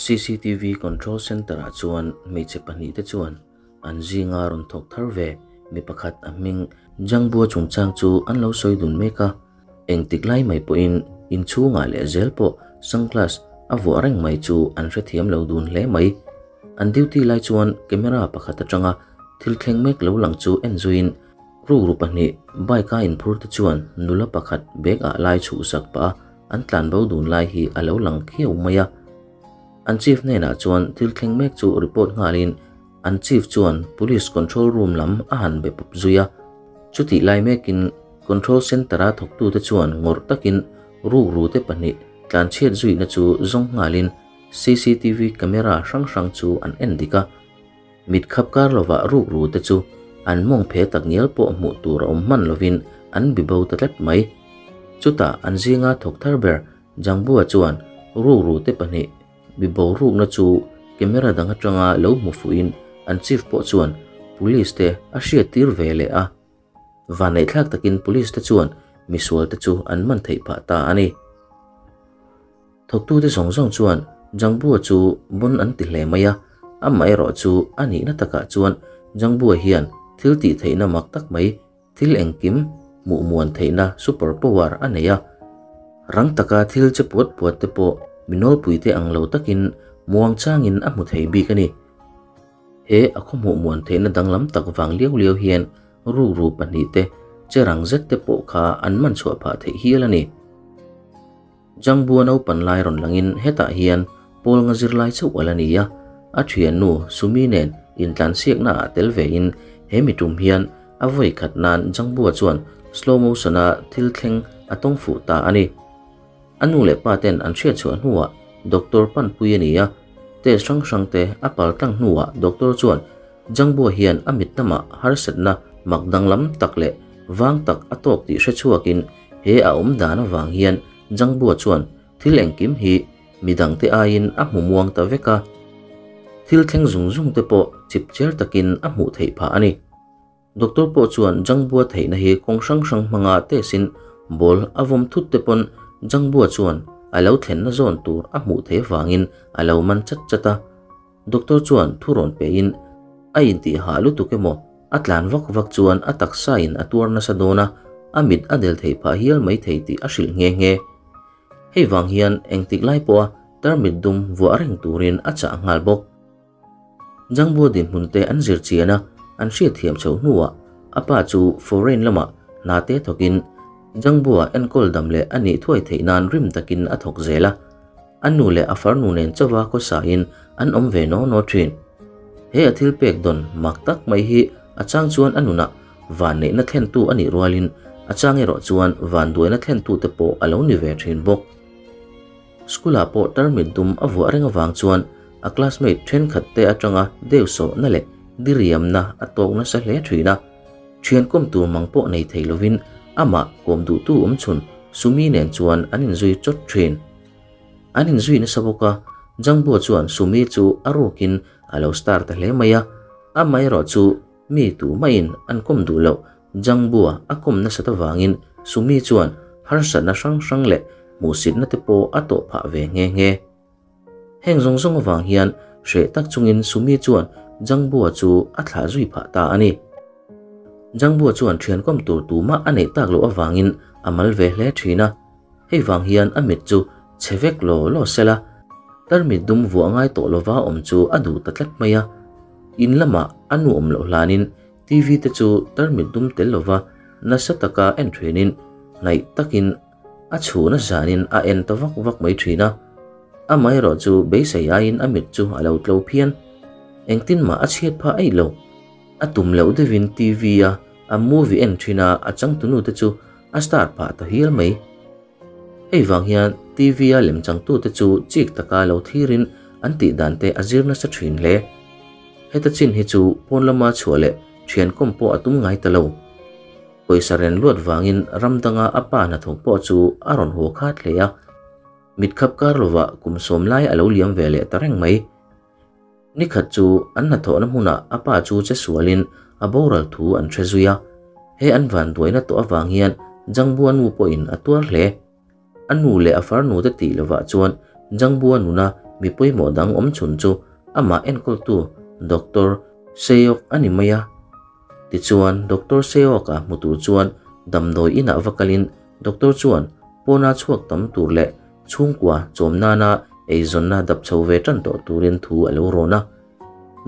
Cctv control centre ah chuan hmeichhe pahnihte chuan an zinga rawn thawk thar ve mi pakhat a hming Jangbua chungchang chu an lo sawi dun mek a, engtik lai mai pawhin inchhungah leh zel pawh sunglass a vuah reng mai chu an hrethiam lo dun hle mai. An duty lai chuan camera pakhat atanga thil thleng mek lo lang chu en zuiin rukru pahnih bike a inphur te chuan nula pakhat bag ah lai chhuhsak pah a an tlan bo dun lai hi a lo lang khiau mai a. An chief hnenah chuan thil thleng mek chu report nghalin an chief chuan police control room lam a han be pawp zui a. Chutih lai mekin control centre-a thawktute chuan ngawrh takin rukru te pahnih tlanchhiat zuihna chu zawng nghalin cctv camera hrang hrang chu an en dik a. Mit khap kar lovah rukru te chu an mawng phe tak ngial pawh hmuh tur a awm hman lovin an bi bo ta tlat mai. Chutah an zinga thawk thar ber Jangbua chuan rukru te pahnih bi bo rukna chu camera dang atanga lo hmu fuhin an chief pawh chuan police te a hriattir ve leh a. Vanneihthlak takin police te chuan misual te chu an man theih phah ta a ni. Thawktute zawng zawng chuan Jangbua chu bon an ti hle mai a, amaherawh chu a nihna takah chuan Jangbua hian thil tih theihna mak tak mai, thil engkim hmuh muan theihna super power a nei a. Rang taka thil che puat puat te pawh mi nawlpuite ang lo takin muang changin a hmu thei bik a ni. He a khaw hmuh muan theihna danglam tak vang liau liau hian rukru pahnihte che rang zet te pawh kha an man chhuah phah theih hial a ni. Jangbua naupan lai rawn langin hetah hian Paul nga zirlai chauh a la ni a, a thiannu Sumi nen intlansiakna ah tel vein he mi tum hian a vawi khat nan Jangbua chuan slow motion a thil thleng a tawng fuh ta a ni. A nu leh pa ten an hriatchhuah hnuah doctor panpui a ni a, test hrang hrang te a pal tlang hnuah doctor chuan Jangbua hian a mit lamah harsatna mak danglam tak leh vang tak a tawk tih hrechhuakin He a awm dan avang hian Jangbua chuan thil engkim hi midangte aiin a hmu muang ta vek a, thil thleng zung zung te pawh chip cher takin a hmuh theih phah a ni. Doctor pawh chuan Jangbua theihna hi kawng hrang hrang hmanga test-in ball a vawm thut te pawn Jangbua chuan a lo thlenna zawn tur a hmuh theih avangin a lo man chat chat a. Doctor chuan thu rawn pehin a intih hah lutuk emaw a tlan vak vak chuan a taksa in a tuar nasa dawn a, a mit a del theih phah hial mai thei tih a hrilh nghe nghe. Hei vang hian engtik lai pawha tarmit dum vuah reng turin a chah nghal bawk. Jangbua dinhmun te an zir chian a, an hriatthiam chho hnuah a pa chu foreign lamah hna te thawkin Jangbua enkawl dam leh a nih thuai theih nan rim takin a thawk zel a. A nu leh a farnu nen chauha khawsain an awm ve naw naw thin. He a thil pek dawn mak tak mai hi a chang chuan a nunah vanneihna thlentu a nih rualin a chang erawh chuan vanduaina thlentute pawh a lo ni ve thin bawk. School-ah pawh tarmit dum a vuah reng avang chuan a classmate thenkhatte atanga deusawhna leh diriamna a tawk nasa hle thin a. Thian kawm tur mang pawh nei thei lovin amah kawm duhtu awmchhun Sumi nen chuan an inzui chawt thin. An inzui nasa bawk a, Jangbua chuan Sumi chu a rukin a lo star ta hle mai a, amaherawh chu mi tu mahin an kawm duh loh Jangbua a kawm nasat avangin Sumi chuan harsatna hrang hrang leh hmuhsitna te pawh a tawh phah ve nghe nghe. Heng zawng zawng avang hian hreh tak chungin Sumi chuan Jangbua chu a thlah zui phah ta a ni. Jangbua chuan thian kawm tur tumah a neih tak loh avangin a mal ve hle thin a. Hei vang hian a mit chu chhe vek law law sela, tarmit dum vuah ngai tawh lova awm chu a duh ta tlat mai a. In lamah a nu awm loh hlanin TV te chu tarmit dum tel lova nasa taka en thinin hnaih takin a chhun a zanin a en ta vak vak mai thin a. Amaherawh chu beisei aiin a mit chu a lo tlo phian. Engtin mah a chhiat phah eih lo. A tum loh deuhin TV a a movie en thin a, a changtunu te chu a star phah ta hial mai. Hei vang hian TV a lemchangtute chu chik taka lo thirin an tih dan te a zir nasa thin hle. Heta chin hi chu pawn lama chhuah leh thian kawm pawh a tum ngai ta lo. Pawisa ren luat vangin ram danga a pa hnathawk pawh chu a rawn haw khat hle a. Mit khap kar lovah kum sawm lai a lo liam ve leh ta reng mai. Nikhat chu an hnathawhna hmunah a pa chu che sualin a boral thu an hre zui a, he an van duaina tawh avang hian Jangbua nu pawhin a tuar hle. A nu leh a farnu te tih lovah chuan Jangbua nuna mi pawimawh dang awm chhun chu amah enkawltu Doctor Seok a ni mai a. Tichuan, Doctor Seok-a hmu tur chuan damdawi inah va kalin Doctor chuan pawna chhuak tam tur leh chhungkua chawm nana eizawnna dap chho ve tan tawh turin thu a lo rawn a.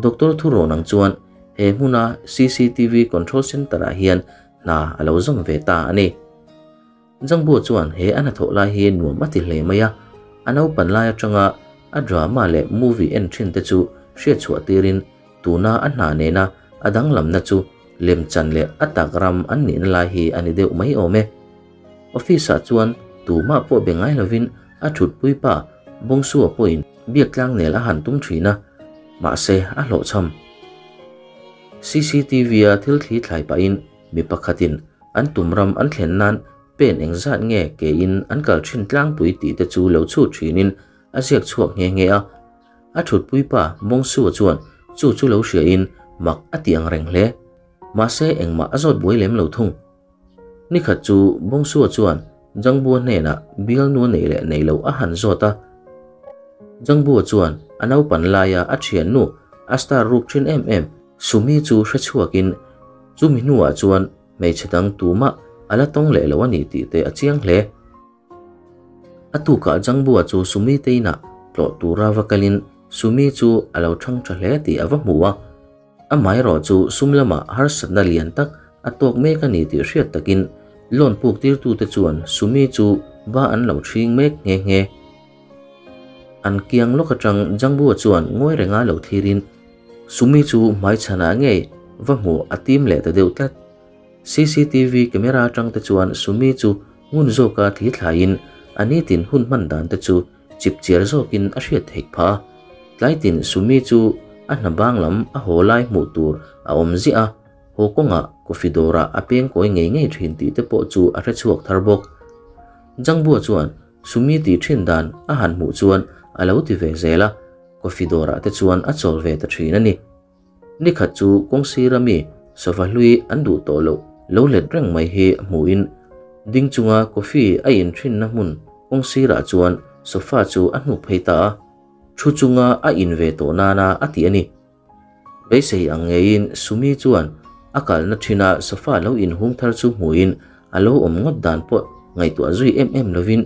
Doctor thu rawn ang chuan he hmuna cctv control centre-ah hian hna a lo zawm ve ta a ni. Jangbu chuan he a hnathawh lai hi nuam a ti hle mai a, a naupan lai atanga a drama leh movie en thin te chu hriatchhuah tirin tuna a hna nena a danglamna chu lemchan leh a tak ram an nihna lai hi a ni deuh mai awm e. Office-ah chuan tumah pawh be ngai lovin a thutpui pa Bawngsua pawhin biak tlangnel a han tum thin a, mahse a hlawhchham. CCTV-a thil thli thlai pahin Mi pakhatin an tum ram an thlen nan pen engzat nge kein an kal thin tlangpui tih te chu lo chhut thinin a ziak chhuak nghe nghe a. A thutpui pa Mawngsua chuan chu chu lo hriain mak a ti ang reng hle. Mahse engmah a zawt buai lem lo thung. Nikhat chu Mawngsua chuan Jangbua hnenah bialnu a neih leh nei lo a han zawt a. Jangbua chuan a naupan laia a thiannu a star ruk thin em em Sumi chu hre chhuakin chumi hnuah chuan hmeichhe dang tumah a la tawng leh lo a ni tih te a chiang hle. A tukah Jangbua chu Sumi te inah tlawh tura va kalin Sumi chu a lo thang tha hle tih a va hmu a. Amaherawh chu sum lamah harsatna lian tak a tawk mek a ni tih hriat takin loan puk tirtute chuan Sumi chu ba an lo chhing mek nghe nghe. An kiang lawk atang Jangbua chuan ngawi renga lo thlirin Sumi chu hmaichhanah ngei va hmuh a tim leh ta deuh tlat. Cctv camera atang te chuan Sumi chu ngun zawka thli thlaiin a nitin hun hman dan te chu chipchiar zawkin a hriat theih phah a. Tlaitin Sumi chu a hna bang lam a haw lai hmuh tur a awm ziah a, haw kawngah coffee dawrah a peng kawi ngei ngei thin tih te pawh chu a hrechhuak thar bawk. Jangbua chuan Sumi tih thin dan a han hmuh chuan a lo ti ve zel a, coffee dawrah te chuan a chawl ve ta thin a ni. Nikhat chu kawng sira mi sofa hlui an duh tawh loh lo let reng mai hi hmuhin ding chunga coffee a in thinna hmun kawng sirah chuan sofa chu a hnuk phei ta a, thu chunga a in ve tawh nana a ti a ni. Beisei ang ngeiin Sumi chuan a kalna thinah sofa lo inhung thar chu hmuhin a lo awm ngawt dan pawh ngaihtuah zui em em lovin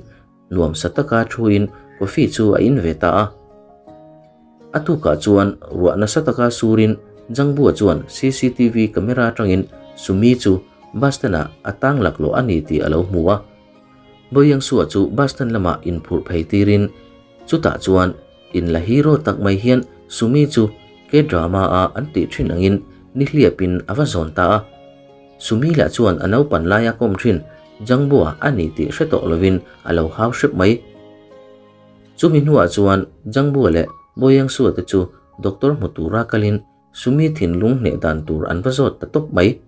nuamsa taka thuin coffee chu a in ve ta a. A tukah chuan ruah nasa taka surin Jangbua chuan cctv camera atangin Sumi chu bus stand ah a tang laklawh a ni tih a lo hmu a. Boyangsu-a chu bus stand lamah inphurh phei tirin chutah chuan In la hero tak mai hian Sumi chu K-drama a an tih thin angin nihliapin a va zawn ta a. Sumi lah chuan a naupan laia kawm thin Jangbua a ni tih hre tawh lovin a lo hau hrep mai. Chumi hnuah chuan Jangbua leh Boyangsu-a te chu doctor hmu tura kalin Sumi thinlung hneh dan tur an va zawt ta tawp mai.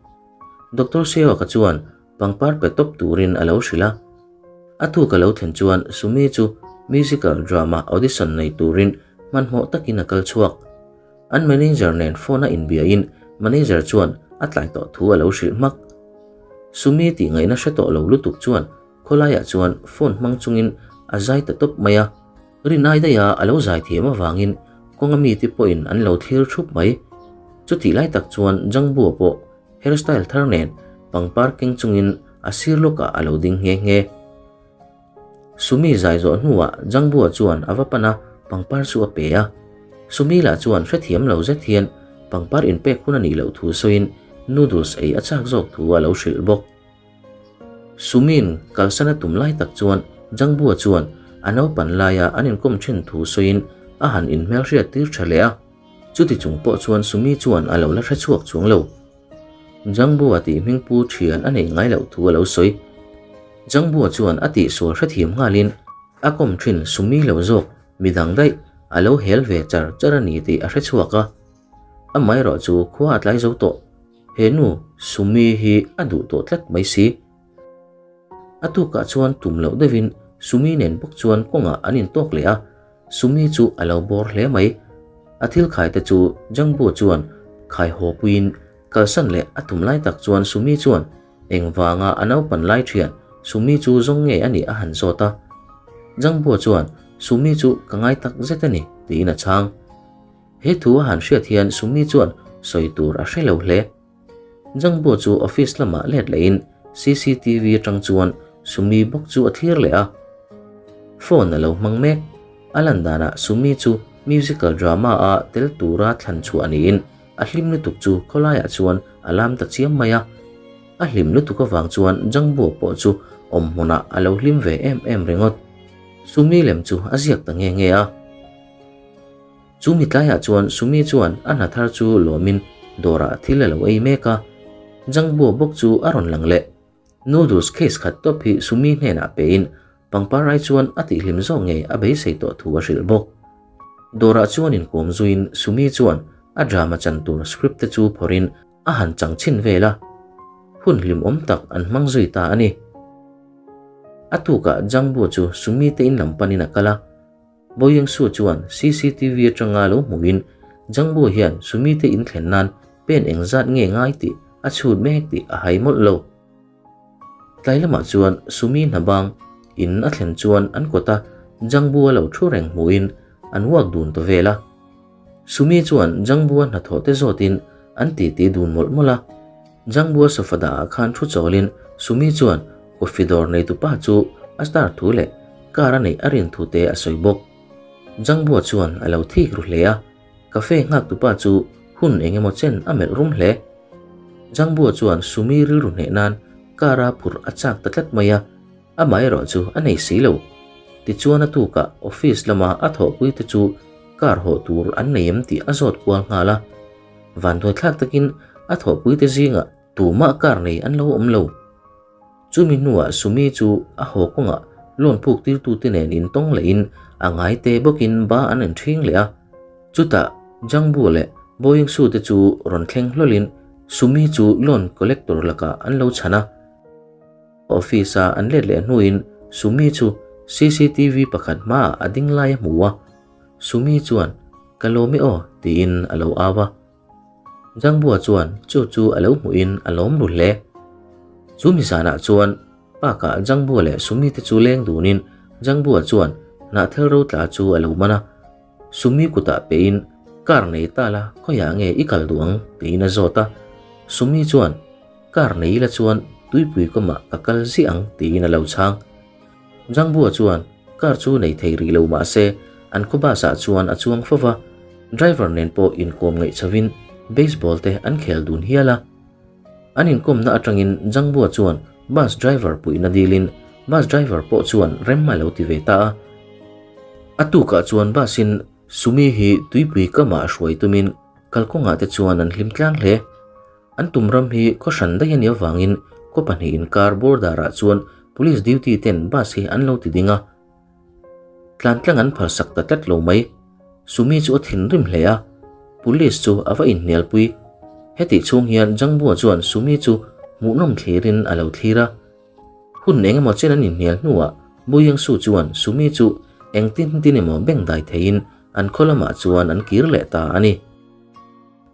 Doctor Seoka chuan pangpar pe tawp turin a lo hrilh a. A tuk a lo thlen chuan Sumi chu musical drama audition nei turin hmanhmawh takin a kal chhuak. An manager nen phone a inbiain manager chuan a tlai tawh thu a lo hrilh hmak. Sumi tih ngaihna hre tawh lo lutuk chuan khawlaiah chuan phone hmang chungin a zai ta tawp mai a. Rinai daiha a lo zai thiam avangin kawnga mite pawhin an lo thlir thup mai. Chutih lai tak chuan Jangbua pawh hairstyle thar nen pangpar keng chungin a sir lawkah a lo ding nghe nghe. Sumi zai zawh hnuah Jangbua chuan a va pan a, pangpar chu a pe a. Sumi lah chuan hrethiam lo zet hian pangpar inpek hun a nih loh thu sawiin noodles ei a chak zawk thu a lo hrilh bawk. Sumin kalsan a tum lai tak chuan Jangbua chuan a naupan laia an inkawm thin thu sawiin a han inhmelhriat tir tha leh a. Chuti chung pawh chuan Sumi chuan a lo la hre chhuak chuang lo. Jangbua tih hmingpu thian a neih ngai loh thu a lo sawi. Jangbua chuan a tihsual hrethiam nghalin a kawm thin Sumi lo zawk midang daih a lo hel ve char char a ni tih a hre chhuak a. Amaherawhchu khua a tlai zo tawh. He nu Sumi hi a duh tawh tlat mai si. A tukah chuan tum loh deuhin Sumi nen bawk chuan kawngah an intawk leh a, Sumi chu a lo bawr hle mai. A thil khai te chu Jangbu chuan khai haw puiin kalsan leh a tum lai tak chuan Sumi chuan engvanga a naupan lai thian Sumi chu zawng nge a nih a han zawt a. Jangbu chuan. Sumi chu ka ngai tak zet a ni, tiin a chhang. He thu a han hriat hian Sumi chuan sawi tur a hre lo hle. Jangbo chu office lamah let lehin cctv atang chuan Sumi bawk chu a thlir leh a. Phone a lo hmang mek. A lan danah Sumi chu musical drama a tel tura thlan chhuah niin a hlim lutuk chu khawlaiah chuan a lam ta chiam mai a. A hlim lutuk avang chuan Jangbo pawh chu awm hmunah a lo hlim ve em em ringawt. Sumi lem chu a ziak ta nge nge a. Chu mi tlaiah chuan Sumi chuan a hna thar chu lawmin dawrah thil a lo ei mek a, Jangbo bawk chu a rawn lang leh. Noodles case khat tawp hi Sumi hnenah pein pangpar ai chuan a tihhlim zawk ngei a beisei tawh thu a hrilh bawk. Dawrah chuan inkawm zuiin Sumi chuan a drama chan tur script te chu phawrhin a han chang chhin vel a, hun hlimawm tak an hmang zui ta a ni. A tukah Jangbo chu Sumi te in lam panin a kal a. Boyengsu chuan cctv atanga lo hmuhin Jangbo hian Sumi te in thlen nan pen engzat nge ngai tih a chhut mek tih a hai mawlh lo. Tlai lamah chuan Sumi hnabang in a thlen chuan an kawta Jangbo a lo thu reng hmuhin an uak dun ta vel a. Sumi chuan Jangbo a hnathawh te zawtin an titi dun mawlh mawlh a. Jangbo a sofa dah ah khan thu chawlin Sumi chuan coffee dawr neitupa chu a star thu leh car a neih a rin thu te a sawi bawk. Jangbua chuan a lo thik ru hle a, cafe nghaktupa chu hun eng emaw chen a melh rum hle. Jangbua chuan Sumi rilru hneh nan car a phurh a chak ta tlat mai a, amaherawh chu a nei si lo. Tichuan a tukah office lama a thawhpui te chu car hawh tur an nei em tih a zawt kual nghal a. Vanduaithlak takin a thawhpui te zingah tumah car nei an lo awm lo. Chumi hnuah Sumi chu a haw kawngah loan phuk tirtute nen intawng lehin a ngai te bawkin ba an en ṭhing leh a. Chutah Jangbu leh Boyingsu te chu rawn thleng hlawlin Sumi chu loan collector lakah an lo chhan a. Office-a an let leh hnuin Sumi chu cctv pakhat hmaah a ding lai a hmu a. Sumi chuan, Ka lawm e aw, tiin a lo au a. Jangbua chuan chu chu a lo hmuhin a lawm ru hle. Chu mi zanah chuan park-ah Jangbua leh Sumi te chu leng dunin Jangbua chuan hnahthel ro tla chu a lo man a. Sumi kutah pehin, Car nei ta la, khawiah nge i kal duh ang? tiin a zawt a. Sumi chuan, Car nei ila chuan tuipui kawmah ka kal ziah ang, tiin a lo chhang. Jangbua chuan car chu nei thei rih lo mah se an khaw bus ah chuan a chuang fo va, driver nen pawh inkawm ngaih chhovin baseball te an khel dun hial a. An inkawmna atangin Jangbua chuan bus driver puihna dilin bus driver pawh chuan rem a lo ti ve ta a. A tukah chuan bus in Sumi hi tuipui kamah hruai tumin kalkawngah te chuan an hlim tlang hle. An tum ram hi khaw hran daih a nih avangin khaw pahnih inkar border ah chuan police duty ten bus hi an lo ti ding a. Tlan tlang an phal sak ta tlat lo mai. Sumi chu a thinrim hle a, police chu a va inhnialpui. Hetih chhung hian Jangbua chuan Sumi chu hmuhnawm thlirin a lo thlir a. Hun eng emaw chen an inhnial hnuah Buyengsu chuan Sumi chu engtin tin emaw beng dai theiin an khaw lamah chuan an kir leh ta a ni.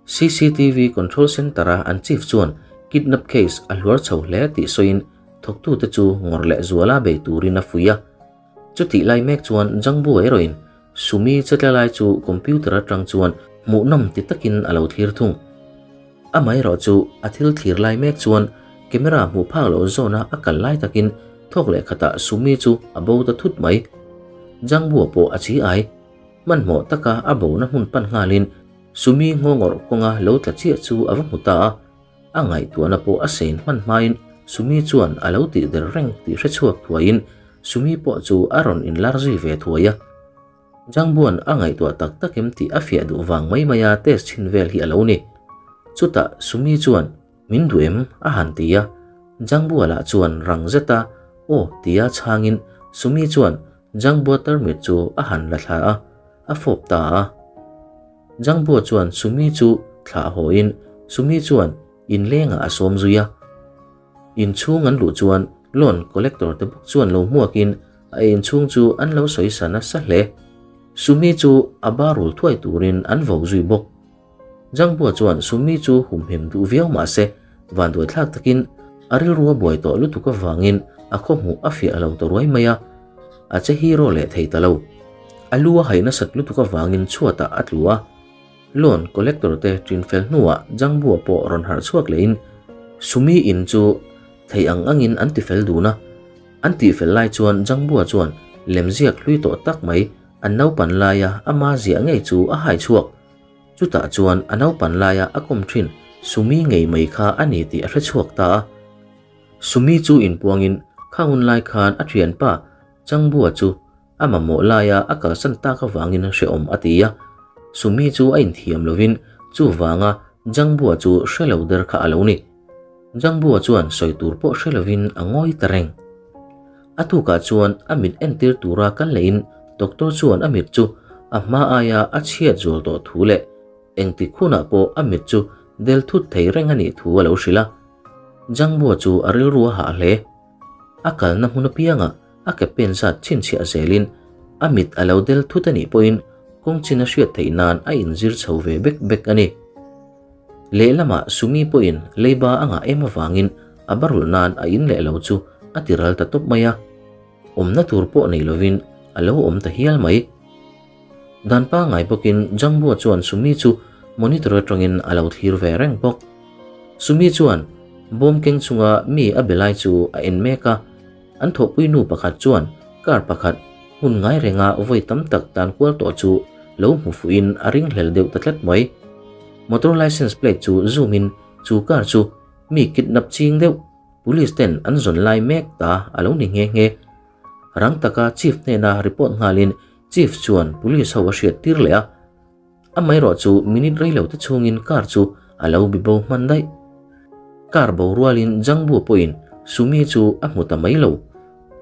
Cctv control centre-a an chief chuan kidnap case a hluar chho hle tih sawiin thawktute chu ngawr leh zuala bei turin a fuih a. Chutih lai mek chuan Jangbu erawhin Sumi chetla lai chu computer atang chuan hmuhnawm ti takin a lo thlir thung. Amaherawh chu a thil thlir lai mek chuan camera hmuh phak loh zawna a kal lai takin thawk leh khatah Sumi chu a bo ta thut mai. Jangbua pawh a chi ai. Hmanhmawh taka a bona hmun pan nghalin Sumi nghawngawrh kawnga lo tla chiah chu a va hmu ta a, a ngaihtuahna pawh a sein hman hmain Sumi chuan a lo tih der reng tih hre chhuak thuaiin Sumi pawh chu a rawn inlar zui ve thuai a. Jangbuan a ngaihtuah tak tak em tih a fiah duh vang mai maia test chhin vel hi a lo ni. Chutah Sumi chuan Min duh em? a han ti a, Jangbua lah chuan rang zeta aw tia chhangin Sumi chuan Jangbua tarmit chu a han la thla a, a fawp ta a. Jangbua chuan Sumi chu thlah hawiin Sumi chuan inlengah a sawm zui a. Inchhung an luh chuan loan collector te bawk chuan lo hmuakin a inchhung chu an lo sawi sa nasa hle. Sumi chu a barul thuai turin an vo zui bawk. Jangbua chuan Sumi chu humhim duh viau mah se vanduai thlak takin a rilru a buai tawh lutuk avangin a khawhmuh a fiah lo ta ruai mai a, a che hero leh thei ta lo. A lu a hai nasat lutuk avangin chhuatah a tlu a. Loan collector te ṭin fel hnuah Jangbua pawh rawn harh chhuak lehin Sumi in chu theih ang angin an tifel dun a. An tihfel lai chuan Jangbua chuan lemziak hlui tawh tak mai an naupan laia ama ziah ngei chu a hai chhuak. Chutah chuan a naupan laia a kawm ṭhin Sumi ngei mai kha a ni tih a hre chhuak ta a. Sumi chu inpuangin kha hun lai khan a ṭhianpa Changbua chu a mamawh laia a kalsan tak avangin hrehawm a ti a. Sumi chu a inthiam lovin chuvanga Jangbua chu hre lo der kha a lo ni. Jangbua chuan sawi tur pawh hre lovin a ngawi ta reng. A tukah chuan a mit entir tura kal lehin doctor chuan a mit chu a hma aia a chhiat zual tawh thu leh engtik hunah pawh a mit chu del thut thei reng a nih thu a lo hrilh a. Jangbua chu a rilru a hah hle. A kalna hmun apiangah a ke pen zat chhinchhiah zelin a mit a lo del thut a nih pawhin kawng chin a hriat theih nan a inzir chho ve bek bek a ni. Lehlamah Sumi pawhin leiba a ngah em avangin a barulh nan a in leh lo chu a ti ral ta tawp mai a. Awmna tur pawh nei lovin a lo awm ta hial mai. Dan pangngai bawkin Jangbua chuan Sumi chu monitor atangin a lo thlir ve reng bawk. Sumi chuan bawm keng chunga mi a be lai chu a en mek a, an thawhpui nu pakhat chuan car pakhat hmun ngai renga vawi tam tak tan kual tawh chu lo hmu fuhin a ringhlel deuh ta tlat mai. Motor license plate chu zoom in chu car chu mi kidnap ching deuh police ten an zawn lai mek ta a lo ni nghe nghe. Rang taka chief hnena report nghalin Chief chuan police ho a hriat tir leh a, amaherawh chu minute rei lo te chhungin car chu a lo bi bo hman daih. Car bo rualin Jangbua pawhin Sumi chu a hmu ta mai lo.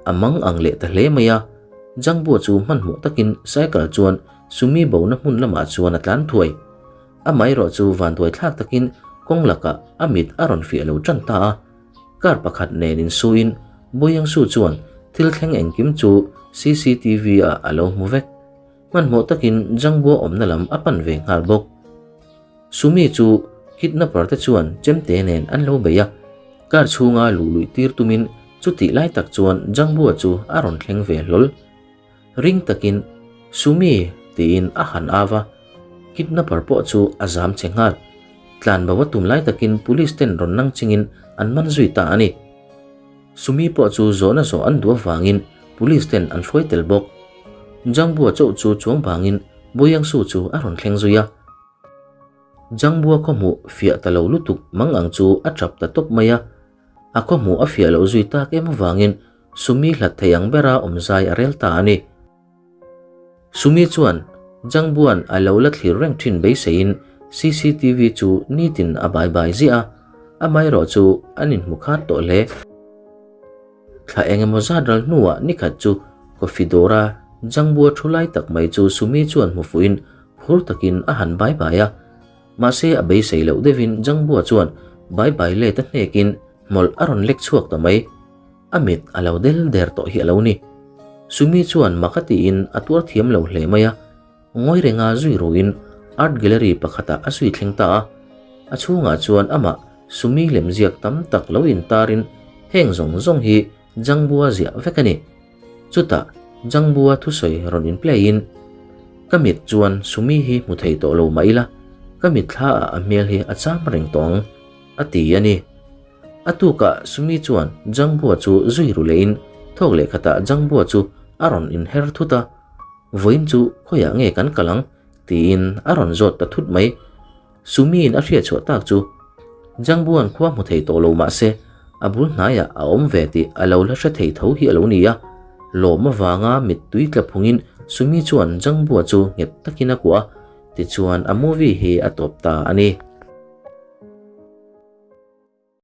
A mang ang leh ta hle mai a, Jangbua chu hmanhmawh takin cycle chuan Sumi bona hmun lamah chuan a tlan thuai. Amaherawh chu vanduai thlak takin kawng lakah a mit a rawn fiah lo tan ta a. Car pakhat nen insuin Boyangsu chuan thil thleng engkim chu CCTV ah a lo hmu vek. Hmanhmawh takin Jangbua awmna lam a pan ve nghal bawk. Sumi chu kidnapper te chuan chemte nen an lo bei a, car chhunga luh luih tir tumin chutih lai tak chuan Jangbua chu a rawn thleng ve hlawl. Ring takin Sumi tiin a han au a, kidnapper pawh chu a zam che nghal. Tlan bo a tum lai takin police ten rawn nang chingin an man zui ta a ni. Sumi pawh chu zawhna zawh an duh avangin police ten an hruai tel bawk. Jangbua chauh chu chuang vangin Boyangsu chu a rawn thleng zui a. Jangbua khawhmuh fiah ta lo lutuk mang ang chu a tap ta tawp mai a. A khawhmuh a fiah loh zui tak em avangin Sumi hlat thei ang bera awm zai a rel ta a ni. Sumi chuan Jangbuan a lo la thlir reng thin beiseiin cctv chu nitin a bai bai ziah a, amaherawh chu an inhmu khat tawh hle. Thla eng emaw zat ral hnuah nikhat chu coffee dawra Jangbua thu lai tak mai chu Sumi chuan hmu fuhin phur takin a han bai bai a. Mahse a beisei loh deuhin Jangbua chuan bai bai let a hnekin hmawlh a rawn lek chhuak ta mai. A mit a lo del der tawh hi a lo ni. Sumi chuan mak a tiin a tuar thiam lo hle mai a, ngawi renga zui ruin art gallery pakhatah a zui thleng ta a. A chhungah chuan amah Sumi lemziak tam tak lo intarin heng zawng zawng hi Jangbua ziah vek a ni. Chutah Jangbua thusawi rawn in play in, Ka mit chuan Sumi hi hmu thei tawh lo mah ila, ka mitthlaah a hmel hi a cham reng tawh ang, a ti a ni. A tukah Sumi chuan Jangbua chu zui ru lehin thawk leh khatah Jangbua chu a rawn inher thut a, Vawiin chu khawiah nge kan kal ang? tiin a rawn zawt ta thut mai. Sumiin a hriat chhuah tak chu Jangbuan khua hmu thei tawh lo mahse a bul hnaiah a awm ve tih a lo la hre thei tho hi a lo ni a. Lawm avanga mittui tla phungin Sumi chuan Jangbua chu nghet takin a kuah a, tichuan a movie hi a tawp ta a ni.